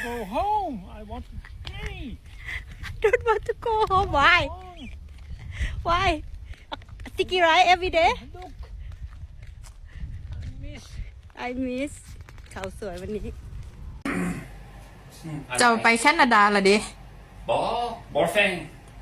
go home. I want to play. Don't want to go home. Why? Home. Why? Sticky rice every day? Look. I miss. I miss ເຂົ້າສວນວັນນີ້. ເຈົ້າໄປແຄນາດາລະເດ? ບໍ່ ບໍ່ຟັງ.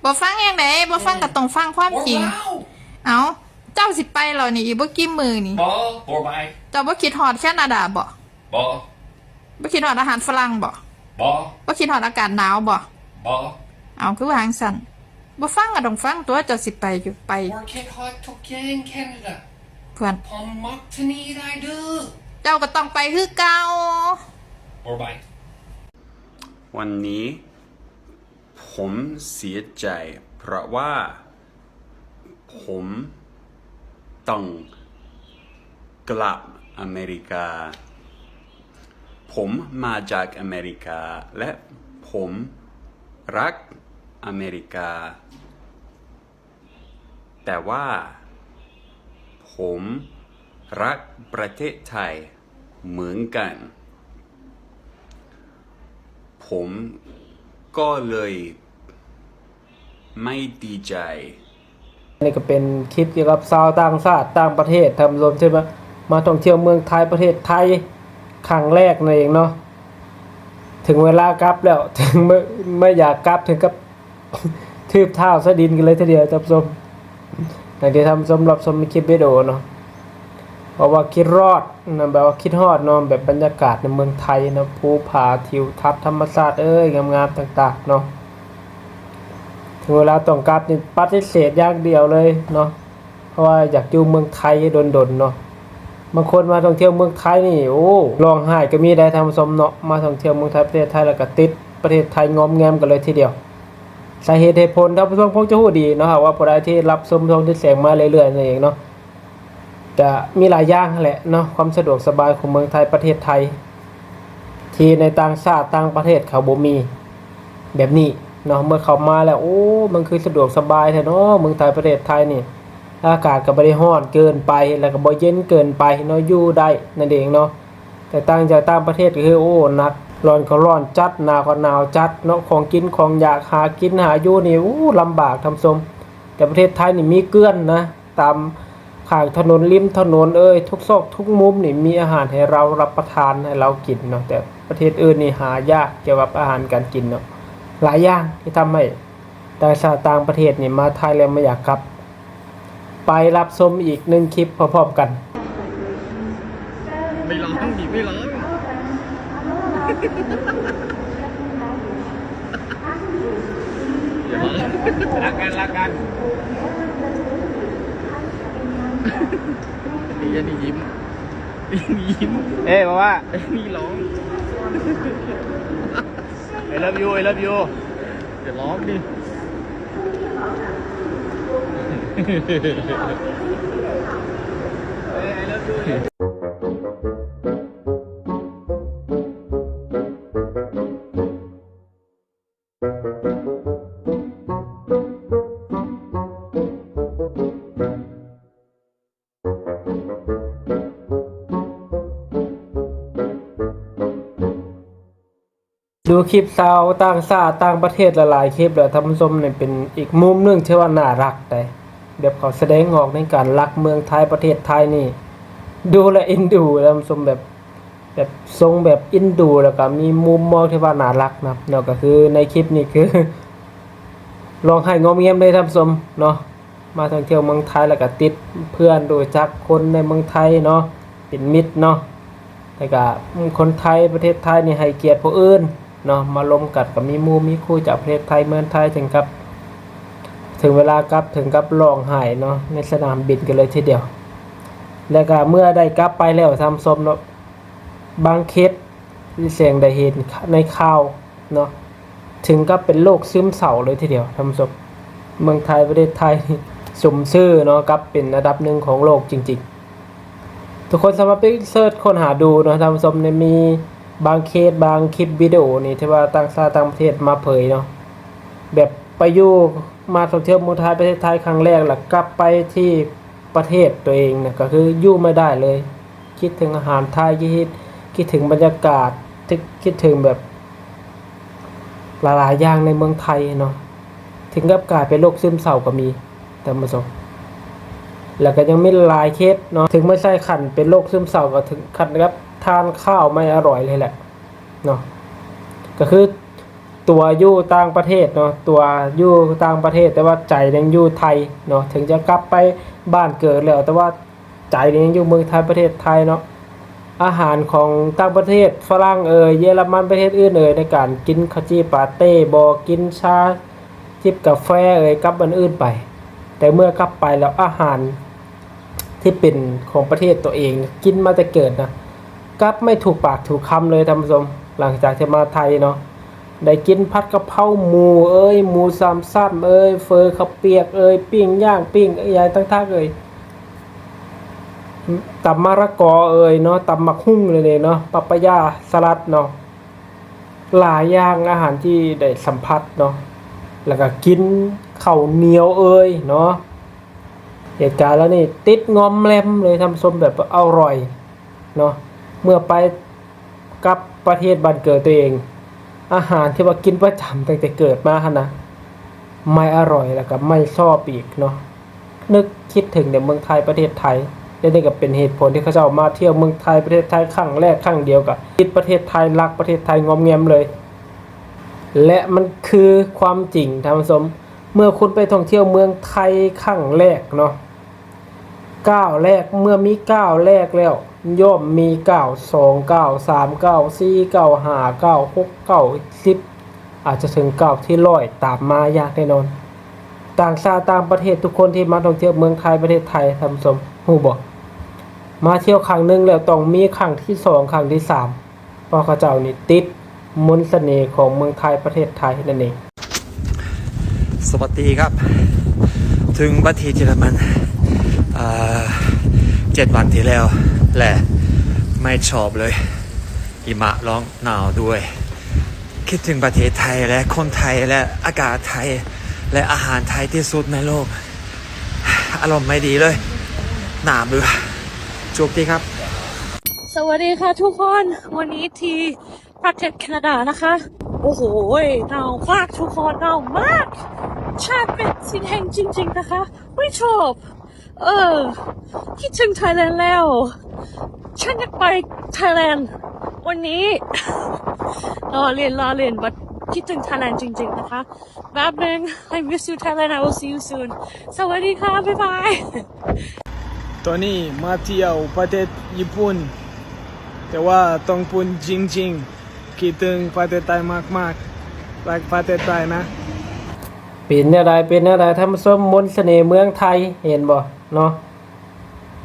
ບໍ່ຟັງຫຍັງໃດ? ບໍ່ຟັງກໍຕ້ອງຟັງຄວາມຈິງ. ເອົ້າ ເຈົ້າຊິໄປແລ້ວນີ້ ອີກບໍ່ກີ່ມື້ນີ້. ບໍ່ ບໍ່ໄປ. ເຈົ້າບໍ່ຄິດຮອດແຄນາດາບໍ? ບໍ່. ບໍ່ຄິດຮອດອາຫານຝຣັ່ງບໍ? ບໍ່. ບໍ່ຄິດຮອດອາກາດໜາວບໍ? ບໍ່. ເອົ້າ ຄືວ່າຈັ່ງຊັ້ນ? ບໍ່ຟັງກໍຕ້ອງຟັງຕົວະ ເຈົ້າຊິໄປຢູ່ໄປ. ບໍ່ຄິດຮອດທຸກຢ່າງແຄນາດາ. ເພື່ອນ ເຈົ້າກໍຕ້ອງໄປຄືເກົ່າ. ບໍ່ໄປ. ວັນນີ້ ผมเสียใจเพราะว่าผมต้องกลับอเมริกา ผมมาจากอเมริกา และผมรักอเมริกา แต่ว่าผมรักประเทศไทยเหมือนกัน ผมก็เลยไม่ดีใจ. ນີ້ກໍເປັນຄລິບກ່ຽວກັບຊາວຕ່າງຊາດຕ່າງປະເທດ ທ່ານຜູ້ຊົມ ທີ່ມາ ມາທ່ອງທ່ຽວເມືອງໄທ ປະເທດໄທ ຄັ້ງແລກນັ້ນເອງເນາະ. ເຖິງເວລາກັບແລ້ວ ເຖິງເມື່ອ ເມື່ອຢາກກັບ ເຖິງກັບ ຖືບເທົ້າໃສ່ດິນກັນເລີຍທີດຽວທ່ານຜູ້ຊົມ. ຢ່າງທີ່ທ່ານຜູ້ຊົມຮັບຊົມໃນຄລິບວິດີໂອເນາະ ເພາະວ່າຄິດຮອດນະ ແບບວ່າຄິດຮອດເນາະ ແບບບັນຍາກາດໃນເມືອງໄທເນາະ ພູຜາ ທິວທັດທຳມະຊາດເອີຍ ງາມໆຕ່າງໆເນາະ. ເຖິງເວລາຕ້ອງກັບນີ້ປະຕິເສດຢ່າງດຽວເລີຍເນາະ ເພາະວ່າຢາກຢູ່ເມືອງໄທດົນໆເນາະ. ບາງຄົນມາທ່ອງທ່ຽວເມືອງໄທນີ້ ໂອ້ ຮ້ອງໄຫ້ກໍມີໄດ໋ທ່ານຜູ້ຊົມເນາະ. ມາທ່ອງທ່ຽວເມືອງໄທ ປະເທດໄທ ແລ້ວກໍຕິດປະເທດໄທງອມແງມກັນເລີຍທີດຽວ. ສາເຫດເຫດຜົນທ່ານຜູ້ຊົມຄົງຈະຮູ້ດີເນາະ ຫາກວ່າຜູ້ໃດທີ່ຮັບຊົມຊ່ອງທິດແສງມາເລື້ອຍໆນັ້ນເອງເນາະ. ກະມີຫຼາຍຢ່າງຫັ້ນແຫຼະເນາະ ຄວາມສະດວກສະບາຍຂອງເມືອງໄທ ປະເທດໄທ ທີ່ໃນຕ່າງຊາດຕ່າງປະເທດເຂົາບໍ່ມີແບບນີ້ເນາະ. ເມື່ອເຂົ້າມາແລ້ວ ໂອ້ ມັນຄືສະດວກສະບາຍແທ້ເນາະ ເມືອງໄທ ປະເທດໄທນີ້. ອາກາດກໍບໍ່ໄດ້ຮ້ອນເກີນໄປ ແລ້ວກໍບໍ່ເຢັນເກີນໄປເນາະ ຢູ່ໄດ້ນັ້ນເອງເນາະ. ແຕກຕ່າງຈາກຕ່າງປະເທດກໍຄື ໂອ້ ໜັກ ຮ້ອນກໍຮ້ອນຈັດ ໜາວກໍໜາວຈັດເນາະ. ຂອງກິນຂອງຢາກ ຫາກິນຫາຢູ່ນີ້ ໂອ້ ລຳບາກທ່ານຜູ້ຊົມ. ແຕ່ປະເທດໄທນີ້ມີເກື້ອນນະ ຕາມຂ້າງຖະໜົນ ລິມຖະໜົນເອີຍ ທຸກຊອກທຸກມຸມນີ້ມີອາຫານໃຫ້ເຮົາຮັບປະທານ ໃຫ້ເຮົາກິນເນາະ. ແຕ່ປະເທດອື່ນນີ້ຫາຍາກກ່ຽວກັບອາຫານການກິນເນາະ. ຫຼາຍຢ່າງທີ່ທຳໃຫ້ຕ່າງຊາດຕ່າງປະເທດນີ້ມາໄທແລ້ວບໍ່ຢາກກັບ. ໄປຮັບຊົມອີກໜຶ່ງຄລິບພ້ອມໆກັນ. ไม่ร้องดิ ไม่ร้อง อย่าร้อง รักกัน รักกัน นี่ อันนี้ยิ้ม อันนี้ยิ้ม เอ้ย บอกว่า อันนี้ร้อง I love you I love you อย่าร้องดิ เอ้ย I love you ດູຄລິບຊາວຕ່າງຊາດຕ່າງປະເທດຫຼາຍໆຄລິບແລ້ວທ່ານຜູ້ຊົມ, ນີ້ເປັນອີກມຸມໜຶ່ງທີ່ວ່າໜ້າຮັກໄດ໋, ແບບເຂົາສະແດງອອກໃນການຮັກເມືອງໄທ ປະເທດໄທນີ້ ດູແລວເອັນດູທ່ານຜູ້ຊົມ, ແບບ ແບບຊົງແບບເອັນດູ ແລ້ວກໍມີມຸມມອງທີ່ວ່າໜ້າຮັກນຳເນາະ. ກໍຄືໃນຄລິບນີ້ຄື ຮ້ອງໄຫ້ງອມແງມເລີຍທ່ານຜູ້ຊົມເນາະ. ມາທ່ອງທ່ຽວເມືອງໄທ ແລ້ວກໍຕິດເພື່ອນ ຮູ້ຈັກຄົນໃນເມືອງໄທເນາະ ເປັນມິດເນາະ. ແລ້ວກໍຄົນໄທ ປະເທດໄທນີ້ໃຫ້ກຽດຜູ້ອື່ນເນາະ, ມາລົມກັນກໍມີໝູ່ມີຄູ່ຈາກປະເທດໄທ ເມືອງໄທ ເຖິງກັບ ເຖິງເວລາກັບ ເຖິງກັບຮ້ອງໄຫ້ເນາະ ໃນສະໜາມບິນກັນເລີຍທີດຽວ. ແລ້ວກໍເມື່ອໄດ້ກັບໄປແລ້ວທ່ານຜູ້ຊົມເນາະ, ບາງເຄສທີ່ແສງໄດ້ເຫັນໃນຂ່າວເນາະ ເຖິງກັບເປັນໂລກຊຶມເສົ້າເລີຍທີດຽວທ່ານຜູ້ຊົມ. ເມືອງໄທ ປະເທດໄທນີ້ສົມຊື່ເນາະ ກັບເປັນອັນດັບໜຶ່ງຂອງໂລກຈິງໆ. ທຸກຄົນສາມາດໄປເສີດຄົ້ນຫາດູເນາະທ່ານຜູ້ຊົມ, ໄດ້ມີບາງເຄສ ບາງຄລິບວິດີໂອນີ້ ທີ່ວ່າຕ່າງຊາດຕ່າງປະເທດມາເຜີຍເນາະ, ແບບໄປຢູ່ ມາທ່ອງທ່ຽວເມືອງໄທ ປະເທດໄທຄັ້ງແລກ ແລ້ວກັບໄປທີ່ປະເທດຕົວເອງນະ ກໍຄືຢູ່ບໍ່ໄດ້ເລີຍ. ຄິດເຖິງອາຫານໄທ ຄິດ ຄິດເຖິງບັນຍາກາດ ຄິດເຖິງແບບ ຫຼາຍໆຢ່າງໃນເມືອງໄທເນາະ ເຖິງກັບກາຍເປັນໂລກຊຶມເສົ້າກໍມີ ທ່ານຜູ້ຊົມ. ແລ້ວກໍຍັງມີຫຼາຍເຂດເນາະ ເຖິງບໍ່ໃຊ່ຂັ້ນເປັນໂລກຊຶມເສົ້າ ກໍເຖິງຂັ້ນກັບທານຂ້າວໄມ່ອະຮ່ອຍເລີຍແຫຼະເນາະ ກໍຄືຕົວຢູ່ຕ່າງປະເທດເນາະ ຕົວຢູ່ຕ່າງປະເທດ ແຕ່ວ່າໃຈຍັງຢູ່ໄທເນາະ ເຖິງຈະກັບໄປບ້ານເກີດແລ້ວ ແຕ່ວ່າ ໃຈນີ້ຍັງຢູ່ເມືອງໄທ ປະເທດໄທເນາະ. ອາຫານຂອງຕ່າງປະເທດ ຝຣັ່ງເອີຍ ເຢຍລະມັນ ປະເທດອື່ນເອີຍ ໃນການກິນເຂົ້າຈີ່ປາເຕ້ບໍ ກິນຊາ ຈິບກາແຟເອີຍ ກັບອັນອື່ນໄປ ແຕ່ເມື່ອກັບໄປແລ້ວ ອາຫານທີ່ເປັນຂອງປະເທດຕົວເອງ ກິນມາແຕ່ເກີດນະ ກັບໄມ່ຖືກປາກຖືກຄຳເລີຍ ທ່ານຜູ້ຊົມ. ຫຼັງຈາກທີ່ມາໄທເນາະ ໄດ້ກິນຜັດກະເພົາໝູເອີຍ ໝູສາມຊັ້ນເອີຍ ເຝີເຂົ້າປຽກເອີຍ ປີ້ງຍ່າງ ປີ້ງອີ່ຫຍັງຕ່າງໆເອີຍ ຕຳມະລະກອເອີຍເນາະ ຕຳໝາກຫຸ່ງເລີຍເນາະ ປາປາຢາ ສະຫຼັດເນາະ ຫຼາຍຢ່າງອາຫານທີ່ໄດ້ສຳຜັດເນາະ ແລ້ວກໍກິນເຂົ້າໜຽວເອີຍເນາະ. ເຫດການເຫຼົ່ານີ້ຕິດງອມແລມເລີຍ ທ່ານຜູ້ຊົມ ແບບອະຮ່ອຍເນາະ ເມື່ອໄປ ກັບປະເທດບ້ານເກີດຕົວເອງ ອາຫານທີ່ວ່າກິນປະຈຳຕັ້ງແຕ່ເກີດມາຫັ້ນນະ ໄມ່ອະຮ່ອຍ ແລ້ວກໍໄມ່ຊອບອີກເນາະ. ນຶກຄິດເຖິງແຕ່ເມືອງໄທ ປະເທດໄທ ແລະ ນີ້ກໍເປັນເຫດຜົນທີ່ເຂົາເຈົ້າມາທ່ຽວເມືອງໄທ ປະເທດໄທຄັ້ງແລກຄັ້ງດຽວ ກໍຕິດປະເທດໄທ ຮັກປະເທດໄທງອມແງມເລີຍ ແລະ ມັນຄືຄວາມຈິງ ທ່ານຜູ້ຊົມ. ເມື່ອຄຸນໄປທ່ອງທ່ຽວເມືອງໄທຄັ້ງແລກເນາະ ກ້າວແລກ ເມື່ອມີກ້າວແລກແລ້ວ ຍ່ອມມີກ້າວສອງ ກ້າວສາມ ກ້າວສີ່ ກ້າວຫ້າ ກ້າວຫົກ ກ້າວສິບ ອາດຈະເຖິງກ້າວທີຮ້ອຍຕາມມາຢ່າງແນ່ນອນ. ຕ່າງຊາດຕ່າງປະເທດທຸກຄົນທີ່ມາທ່ອງທ່ຽວເມືອງໄທ ປະເທດໄທ ທ່ານຜູ້ຊົມຮູ້ບໍ່? ມາທ່ຽວຄັ້ງໜຶ່ງແລ້ວຕ້ອງມີຄັ້ງທີສອງ ຄັ້ງທີສາມ ເພາະເຂົາເຈົ້ານີ້ຕິດມົນສະເໜ່ຂອງເມືອງໄທ ປະເທດໄທນັ້ນເອງ. ສະຫວັດດີຄັບ ເຖິງປະເທດເຢຍລະມັນ ເອີ ເຈັດວັນທີ່ແລ້ວ ແລະ ໄມ່ຊອບເລີຍ ຫິມະລອງໜາວດ້ວຍ. ຄິດເຖິງປະເທດໄທ ແລະ ຄົນໄທ ແລະ ອາກາດໄທ ແລະ ອາຫານໄທທີ່ສຸດໃນໂລກ. ອາລົມໄມ່ດີເລີຍ ໜາວເບື່ອ. ໂຈກດີຄັບ. ສະຫວັດດີຄ່ະທຸກຄົນ ວັນນີ້ທີ່ ປະເທດແຄນາດານະຄະ. ໂອ້ໂຫ ໜາວມາກທຸກຄົນ ໜາວມາກ. ແທບເປັນຊິແຮງຈິງໆນະຄະ ໄມ່ຊອບ. ເອີ ຄິດເຖິງໄທແລນແລ້ວ. ແທບຢາກໄປໄທແລນວັນນີ້. ລໍ້ຫຼິ້ນ ລໍ້ຫຼິ້ນ ແຕ່ຄິດເຖິງໄທແລນຈິງໆນະຄະ. ແປັບໜຶ່ງ I miss you Thailand, I will see you soon. ສະຫວັດດີຄ່ະ ບາຍບາຍ. ຕອນນີ້ມາທ່ຽວປະເທດຍີ່ປຸ່ນ ແຕ່ວ່າຕ້ອງປຸ້ນຈິງໆ ຄິດເຖິງປະເທດໄທມາກໆ ລັກປະເທດໄທນະ. ເປັນແນວໃດ ເປັນແນວໃດທ່ານຜູ້ຊົມ ມົນສະເໜ່ເມືອງໄທ ເຫັນບໍ່ເນາະ?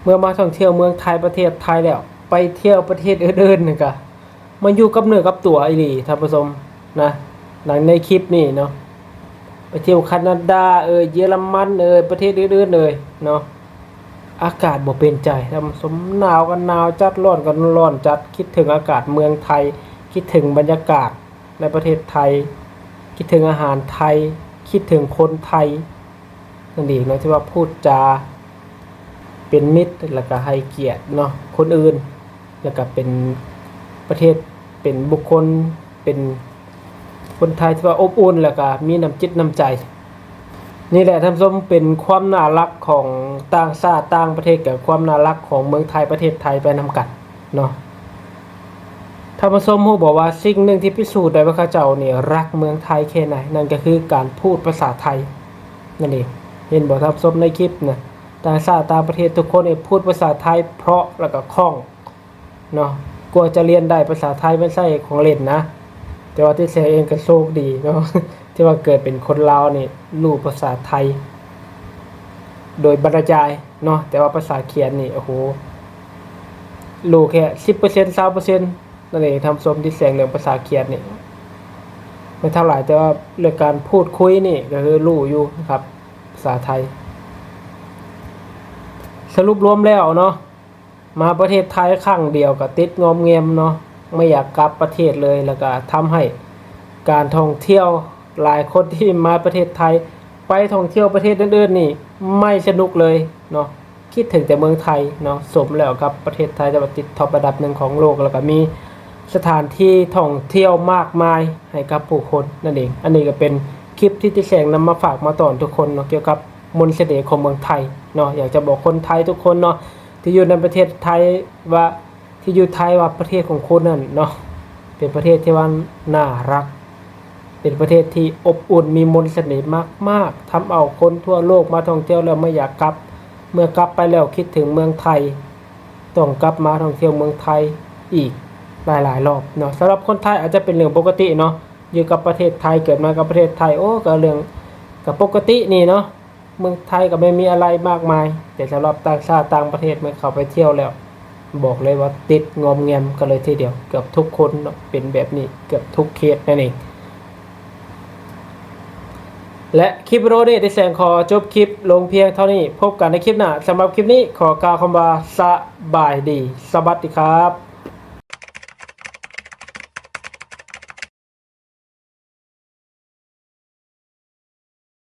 ເມື່ອມາທ່ອງທ່ຽວເມືອງໄທ ປະເທດໄທແລ້ວ ໄປທ່ຽວປະເທດອື່ນໆນີ້ກະ ມັນຢູ່ກັບເນື້ອກັບຕົວອີ່ຫຼີທ່ານຜູ້ຊົມນະ. ດັ່ງໃນຄລິບນີ້ເນາະ ໄປທ່ຽວຄານາດາເອີຍ ເຢຍລະມັນເອີຍ ປະເທດອື່ນໆເອີຍເນາະ ອາກາດບໍ່ເປັນໃຈທ່ານຜູ້ຊົມ. ໜາວກໍໜາວຈັດ ຮ້ອນກໍຮ້ອນຈັດ. ຄິດເຖິງອາກາດເມືອງໄທ ຄິດເຖິງບັນຍາກາດໃນປະເທດໄທ ຄິດເຖິງອາຫານໄທ ຄິດເຖິງຄົນໄທ ນັ້ນເອງເນາະ ທີ່ວ່າພູດຈາເປັນມິດ ແລ້ວກະໃຫ້ກຽດເນາະຄົນອື່ນ ແລ້ວກະເປັນປະເທດ ເປັນບຸກຄົນ ເປັນຄົນໄທທີ່ວ່າອົບອຸ່ນ ແລ້ວກະມີນ້ຳຈິດນ້ຳໃຈ. ນີ້ແຫຼະທ່ານຜູ້ຊົມ ເປັນຄວາມໜ້າລັກຂອງຕ່າງຊາດຕ່າງປະເທດ ກັບຄວາມໜ້າລັກຂອງເມືອງໄທ ປະເທດໄທໄປນຳກັນເນາະ. ທ່ານຜູ້ຊົມຮູ້ບໍ່ວ່າສິ່ງໜຶ່ງທີ່ພິສູດໄດ້ວ່າເຂົາເຈົ້ານີ້ລັກເມືອງໄທແຄ່ໃດ ນັ້ນກໍຄືການພູດພາສາໄທ ນັ້ນເອງ. ເຫັນບໍ່ທ່ານຜູ້ຊົມໃນຄລິບນະ ຕ່າງຊາດຕ່າງປະເທດທຸກຄົນນີ້ພູດພາສາໄທເພາະ ແລ້ວກໍຄ່ອງເນາະ. ກວ່າຈະລຽນໄດ້ພາສາໄທ ມັນໃຊ້ຂອງຫຼິ້ນນະ. ແຕ່ວ່າຕິດແສງເອງກໍໂຊກດີເນາະ ທີ່ວ່າເກີດເປັນຄົນລາວນີ້ ຮູ້ພາສາໄທໂດຍບັນລະຍາຍເນາະ. ແຕ່ວ່າພາສາຂຽນນີ້ ໂອ້ໂຫ ຮູ້ແຄ່ສິບເປີເຊັນ ຊາວເປີເຊັນ ນັ້ນເອງທ່ານຜູ້ຊົມ. ຕິດແສງເລື່ອງພາສາຂຽນນີ້ ແມ່ນເທົ່າຫຼາຍ ແຕ່ວ່າເລື່ອງການພູດຄຸຍນີ້ກໍຄືຮູ້ຢູ່ນະຄັບ ພາສາໄທ. ສະຫຼຸບລວມແລ້ວເນາະ ມາປະເທດໄທຄັ້ງດຽວກໍຕິດງອມແງມເນາະ ໄມ່ຢາກກັບປະເທດເລີຍ. ແລ້ວກໍທຳໃຫ້ການທ່ອງທ່ຽວ ຫຼາຍຄົນທີ່ມາປະເທດໄທ ໄປທ່ອງທ່ຽວປະເທດອື່ນໆນີ້ ໄມ່ສະໜຸກເລີຍເນາະ. ຄິດເຖິງແຕ່ເມືອງໄທເນາະ ສົມແລ້ວກັບປະເທດໄທ ແຕ່ວ່າຕິດທັອບອັນດັບໜຶ່ງຂອງໂລກ ແລ້ວກໍມີ ສະຖານທີ່ທ່ອງທ່ຽວມາກມາຍໃຫ້ກັບຜູ້ຄົນນັ້ນເອງ. ອັນນີ້ກໍເປັນຄລິບທີ່ຕິແສງນຳມາຝາກມາຕອນທຸກຄົນເນາະ ກ່ຽວກັບມົນສະເໜ່ຂອງເມືອງໄທເນາະ. ຢາກຈະບອກຄົນໄທທຸກຄົນເນາະ ທີ່ຢູ່ໃນປະເທດໄທວ່າ ທີ່ຢູ່ໄທວ່າປະເທດຂອງຄຸນນັ້ນເນາະ ເປັນປະເທດທີ່ວ່າໜ້າຮັກ ເປັນປະເທດທີ່ອົບອຸ່ນ ມີມົນສະເໜ່ມາກໆ ທຳເອົາຄົນທົ່ວໂລກມາທ່ອງທ່ຽວແລ້ວບໍ່ຢາກກັບ. ເມື່ອກັບໄປແລ້ວຄິດເຖິງເມືອງໄທ ຕ້ອງກັບມາທ່ອງທ່ຽວເມືອງໄທອີກຫຼາຍໆລອບເນາະ. ສຳລັບຄົນໄທອາດຈະເປັນເລື່ອງປົກກະຕິເນາະ ຢູ່ກັບປະເທດໄທ ເກີດມາກັບປະເທດໄທ ໂອ້ ກໍເລື່ອງ ກໍປົກກະຕິນີ້ເນາະ ເມືອງໄທກໍບໍ່ມີອະໄລມາກມາຍ ແຕ່ສຳລັບຕ່າງຊາດຕ່າງປະເທດ ເມື່ອເຂົ້າໄປທ່ຽວແລ້ວ ບອກເລີຍວ່າຕິດງອມແງມກັນເລີຍທີດຽວ. ເກືອບທຸກຄົນເນາະ ເປັນແບບນີ້ເກືອບທຸກເຂດນັ້ນເອງ. ແລະ ຄລິບວິດີໂອນີ້ ຕິແສງຂໍຈົບຄລິບລົງພຽງເທົ່ານີ້. ພົບກັນໃນຄລິບໜ້າ. ສຳລັບຄລິບນີ້ ຂໍກ່າວຄຳວ່າ ສະບາຍດີ ສະຫວັດດີຄັບ.